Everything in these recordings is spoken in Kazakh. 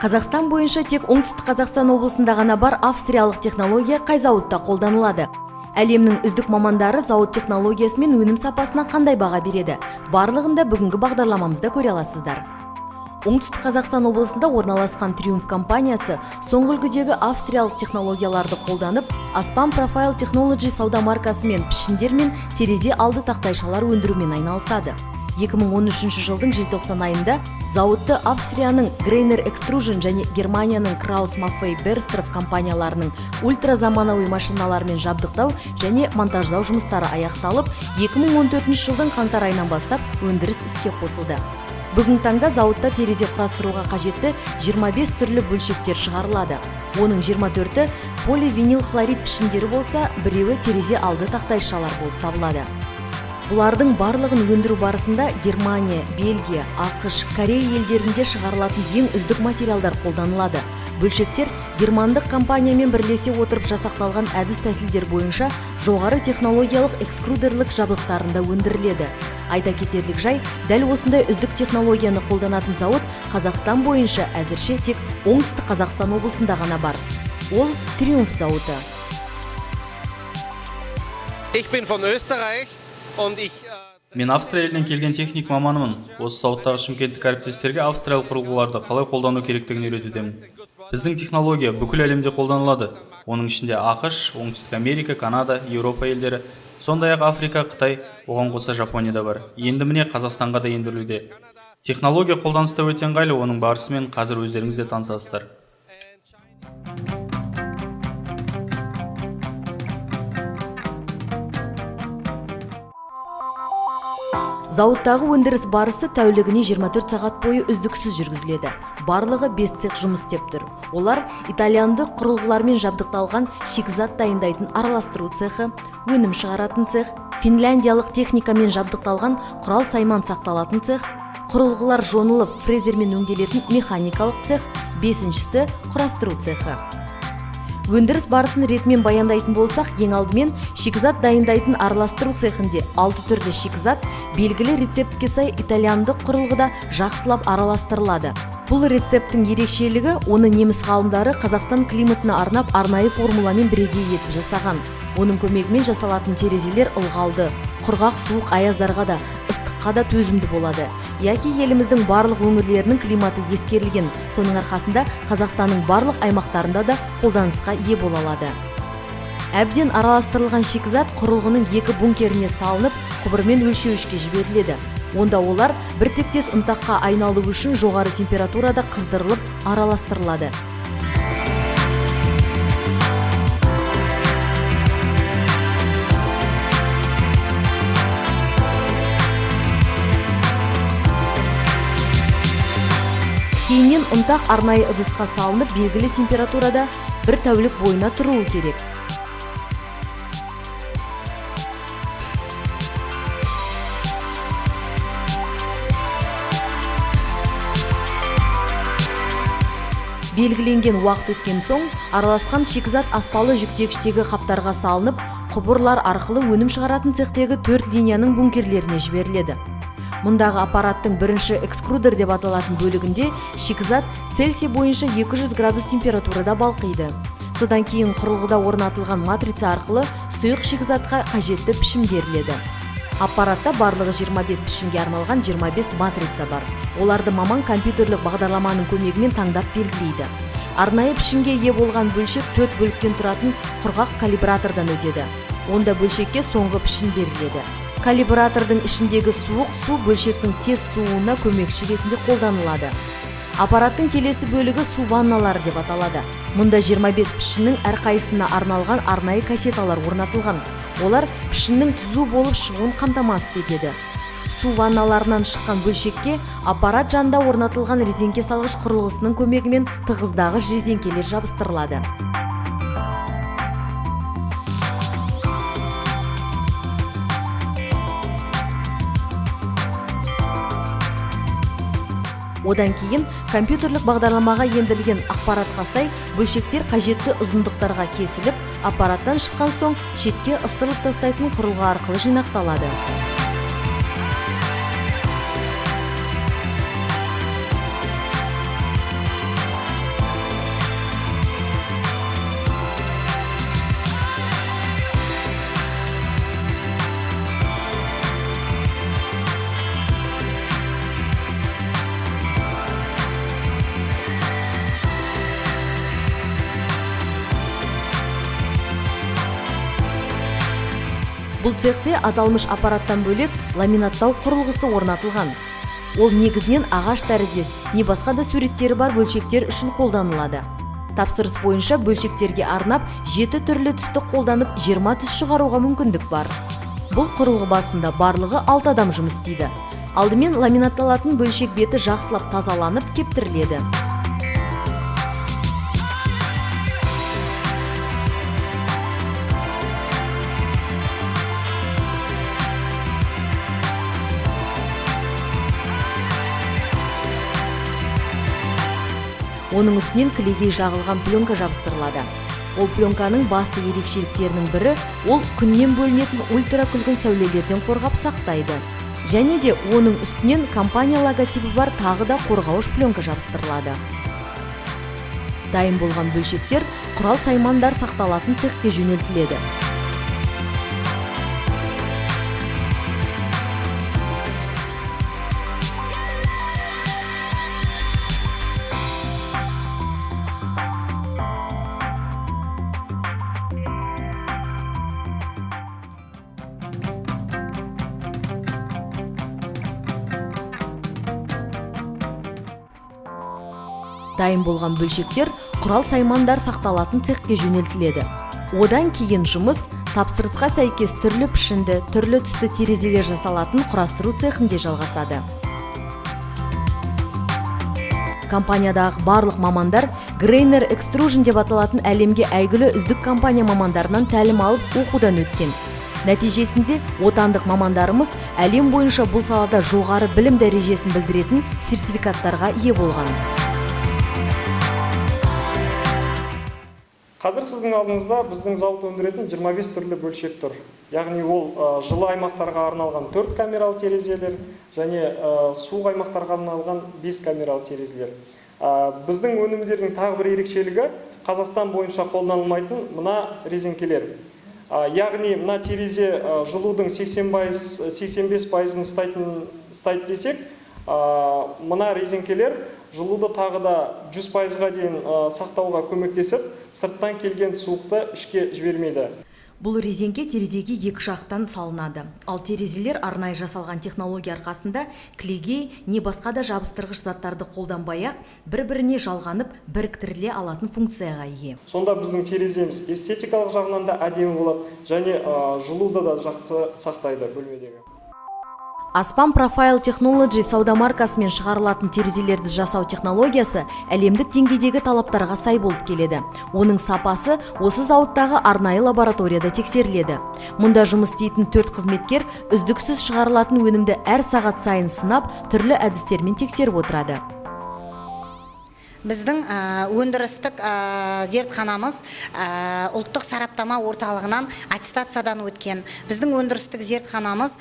Қазақстан бойынша тек Оңтүстік Қазақстан облысында ғана бар австриялық технология қай зауытта қолданылады? Әлемнің үздік мамандары зауыт технологиясы мен өнім сапасына қандай баға береді? Барлығын да бүгінгі бағдарламамызда көре аласыздар. Оңтүстік Қазақстан облысында орналасқан Триумф компаниясы соңғы үлгідегі австриялық технологияларды қолданып, Аспан Profile Technology сауда маркасымен пішіндер мен терезе алды тақтайшалар өндірумен айналысады. 2013 жылдың желтоқсан айында зауытты Австрияның Greiner Extrusion және Германияның Krauss Maffei Berstroff компанияларының ультразаманауи машиналарымен жабдықтау және монтаждау жұмыстары аяқталып, 2014 жылдың қаңтар айынан бастап өндіріс іске қосылды. Бүгінгі таңда зауытта терезе құрастыруға қажетті 25 түрлі бөлшектер шығарылады. Оның 24-і поливинилхлорид пішіндері болса, біреуі терезе алды тақтайшалар болып табылады. Бұлардың барлығын өндіру барысында Германия, Бельгия, АҚШ, Корея елдерінде шығарылатын ең үздік материалдар қолданылады. Бөлшектер германдық компаниямен бірлесе отырып жасақталған әдіс-тәсілдер бойынша жоғары технологиялық экструдерлік жабдықтарында өндіріледі. Айта кетерлік жай, дәл осындай үздік технологияны қолданатын зауыт Қазақстан бойынша әзірше тек Оңтүстік Қазақстан облысында ғана бар. Ол Триумф зауыты. Ich bin von Österreich und ich Мен Австрия елінен келген техник маманымын. Осы зауыттағы шымкенттік әріптестерге австриялық құрылғыларды қалай қолдану керектігін үйретудемін. Біздің технология бүкіл әлемде қолданылады. Оның ішінде АҚШ, Оңтүстік Америка, Канада, Еуропа елдері, сондай-ақ Африка, Қытай, оған қоса Жапонияда бар. Енді міне Қазақстанға да ендірілуде. Технология қолданыста өте ыңғайлы, оның барысымен қазір өздеріңіз де танысасыздар. Зауыттағы өндіріс барысы тәулігіне 24 сағат бойы үздіксіз жүргізіледі. Барлығы 5 цех жұмыс істеп тұр. Олар итальяндық құрылғылармен жабдықталған шикізат дайындайтын араластыру цехы, өнім шығаратын цех, финляндиялық техникамен жабдықталған құрал-сайман сақталатын цех, құрылғылар жонылып фрезермен өңделетін механикалық цех, бесіншісі құрастыру цехы. Өндіріс барысын ретімен баяндайтын болсақ, ең алдымен шикізат дайындайтын араластыру цехінде 6 түрлі шикізат белгілі рецептке сай итальяндық құрылғыда жақсылап араластырылады. Бұл рецепттің ерекшелігі, оны неміс ғалымдары Қазақстан климатына арнап арнайы формуламен бірегей етіп жасаған. Оның көмегімен жасалатын терезелер ылғалды, құрғақ суық аяздарға да, ыстыққа да төзімді болады. Яки еліміздің барлық өңірлерінің климаты ескерілген. Соның арқасында Қазақстанның барлық аймақтарында да қолданысқа ие бола алады. Әбден араластырылған шикізат құрылғының екі бункеріне салынып, құбырмен өлшеуішке жіберіледі. Онда олар бір тектес ұнтаққа айналу үшін жоғары температурада қыздырылып араластырылады. Кейіннен ұнтақ арнайы ыдысқа салынып, белгілі температурада бір тәулік бойына тұруы керек. Белгіленген уақыт өткен соң, араласқан шикізат аспалы жүктегіштегі қаптарға салынып, құбырлар арқылы өнім шығаратын цехтегі 4 линияның бункерлеріне жіберіледі. Мұндағы аппараттың бірінші экструдер деп аталатын бөлігінде шикізат Цельсий бойынша 200 градус температурада балқиды. Содан кейін құрылғыда орнатылған матрица арқылы сұйық шикізатқа қажетті пішім беріледі. Аппаратта барлығы 25 пішінге арналған 25 матрица бар. Оларды маман компьютерлік бағдарламаның көмегімен таңдап белгілейді. Арнайы пішінге ие болған бөлшек 4 бөліктен тұратын құрғақ калибратордан өтеді. Онда бөлшекке соңғы пішін беріледі. Калибратордың ішіндегі суық су бөлшектің тез сууына көмекші ретінде қолданылады. Аппараттың келесі бөлігі су ванналары деп аталады. Мұнда 25 пішіннің әрқайсысына арналған арнайы кассеталар орнатылған. Олар пішіннің түзу болып шығуын қамтамасыз етеді. Су ванналарынан шыққан бөлшекке аппарат жанында орнатылған резеңке салғыш құрылғысының көмегімен тығыздағыш резеңкелер жабыстырылады. Одан кейін компьютерлік бағдарламаға ендірілген ақпаратқа сай бөлшектер қажетті ұзындықтарға кесіліп, аппараттан шыққан соң шетке ысырылып тастайтын құрылғы арқылы жинақталады. Бұл цехте аталмыш аппараттан бөлек ламинаттау құрылғысы орнатылған. Ол негізінен ағаш тәріздес, не басқа да суреттері бар бөлшектер үшін қолданылады. Тапсырыс бойынша бөлшектерге арнап 7 түрлі түсті қолданып 20 түс шығаруға мүмкіндік бар. Бұл құрылғы басында барлығы 6 адам жұмыс істейді. Алдымен ламинатталатын бөлшек беті жақсылап тазаланып кептіріледі. Оның үстінен кілегей жағылған пленка жабыстырылады. Ол пленканың басты ерекшеліктерінің бірі, ол күннен бөлінетін ультракүлгін сәулелерден қорғап сақтайды. Және де оның үстінен компания логотипі бар тағы да қорғауыш пленка жабыстырылады. Дайын болған бөлшектер құрал саймандар сақталатын цехке жөнелтіледі. Дайын болған бөлшектер құрал саймандар сақталатын цехке жөнелтіледі. Одан кейін жұмыс тапсырысқа сәйкес түрлі пішінді, түрлі түсті терезелер жасалатын құрастыру цехінде жалғасады. Компаниядағы барлық мамандар Greiner Extrusion деп аталатын әлемге әйгілі үздік компания мамандарынан тәлім алып оқудан өткен. Нәтижесінде отандық мамандарымыз әлем бойынша бұл салада жоғары білім дәрежесін білдіретін сертификаттарға ие болған. Қазір сіздің алдыңызда біздің зауыт өндіретін 25 түрлі бөлшек тұр. Яғни ол жылы аймақтарға арналған 4 камералы терезелер және суық аймақтарға арналған 5 камералы терезелер. Біздің өнімдердің тағы бір ерекшелігі Қазақстан бойынша қолданылмайтын мына резеңкелер. Яғни мына терезе жылудың 85%-ын ұстайды десек, мына резеңкелер жылуды тағы да 100%-ға дейін сақтауға көмектесіп, сырттан келген суықты ішке жібермейді. Бұл резеңке терезеге екі жақтан салынады. Ал терезелер арнайы жасалған технология арқасында кілегей не басқа да жабыстырғыш заттарды қолданбай-ақ бір-біріне жалғанып біріктіріле алатын функцияға ие. Сонда біздің тереземіз эстетикалық жағынан да әдемі болады және жылуды да жақсы сақтайды бөлмедегі. Аспан Profile Technology сауда маркасымен шығарылатын терезелерді жасау технологиясы әлемдік деңгейдегі талаптарға сай болып келеді. Оның сапасы осы зауыттағы арнайы лабораторияда тексеріледі. Мұнда жұмыс істейтін 4 қызметкер үздіксіз шығарылатын өнімді әр сағат сайын сынап, түрлі әдістермен тексеріп отырады. Біздің өндірістік зертханамыз ұлттық сараптама орталығынан аттестациядан өткен. Біздің өндірістік зертханамыз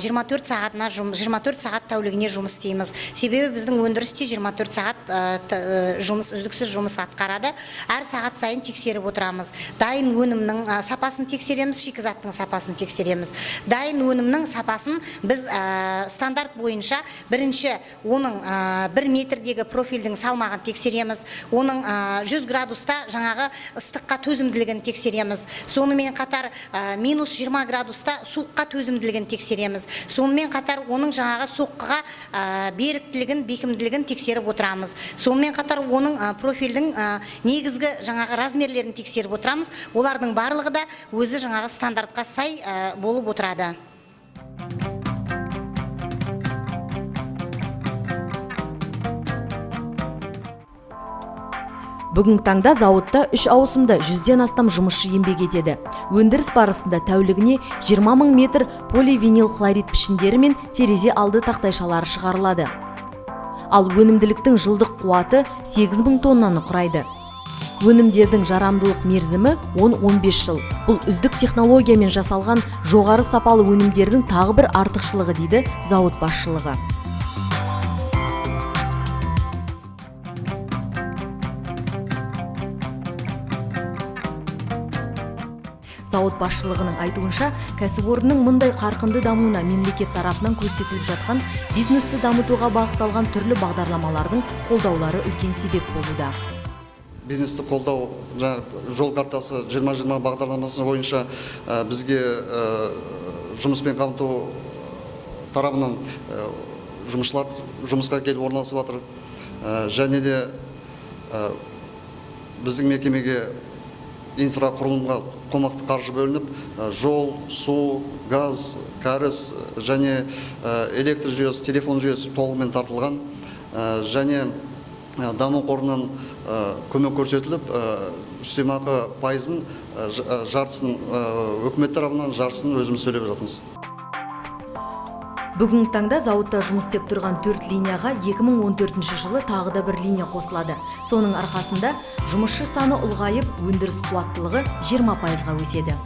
24 сағат тәулігіне жұмыс істейміз. Себебі біздің өндірісте 24 сағат жұмыс, үздіксіз жұмыс атқарады. Әр сағат сайын тексеріп отырамыз. Дайын өнімнің сапасын тексереміз, шикізаттың сапасын тексереміз. Дайын өнімнің сапасын біз стандарт бойынша бірінші оның 1 метрдегі профильдің салмағын тексереміз, оның 100 градуста жаңағы ыстыққа төзімділігін тексереміз. Сонымен қатар минус 20 градуста суыққа төзімділігін тексереміз. Сонымен қатар оның жаңағы соққыға беріктілігін, бекімділігін тексеріп отырамыз. Сонымен қатар оның профильдің негізгі жаңағы размерлерін тексеріп отырамыз. Олардың барлығы да өзі жаңағы стандартқа сай болып отырады. Бүгінгі таңда зауытта 3 ауысымда 100-ден астам жұмысшы еңбек етеді. Өндіріс барысында тәулігіне 20 мың метр поливинил хлорид пішіндері мен терезе алды тақтайшалары шығарылады. Ал өнімділіктің жылдық қуаты 8 мың тоннаны құрайды. Өнімдердің жарамдылық мерзімі 10-15 жыл. Бұл үздік технологиямен жасалған жоғары сапалы өнімдердің тағы бір артықшылығы, дейді зауыт басшылығы. Зауыт басшылығының айтуынша, кәсіпорынның мұндай қарқынды дамуына мемлекет тарапынан көрсетіліп жатқан бизнесті дамытуға бағытталған түрлі бағдарламалардың қолдаулары үлкен себеп болуда. Бизнесті қолдау жол картасы 2020 бағдарламасы бойынша бізге Жұмыспен қамту тарабынан жұмысшылар жұмысқа келіп орналасып жатыр. Және де біздің мекемеге инфрақұрылымға қомақты қаржы бөлініп, жол, су, газ, кәріз және электр жүйесі, телефон жүйесі толығымен тартылған. Және даму қорынан көмек көрсетіліп, үстемақы пайызын, жартысын үкімет тарапынан, жартысын өзіміз төлеп жатырмыз. Бүгінгі таңда зауытта жұмыс істеп тұрған төрт линияға 2014 жылы тағы да бір линия қосылады. Соның арқасында жұмысшы саны ұлғайып, өндіріс қуаттылығы 20 пайызға өседі.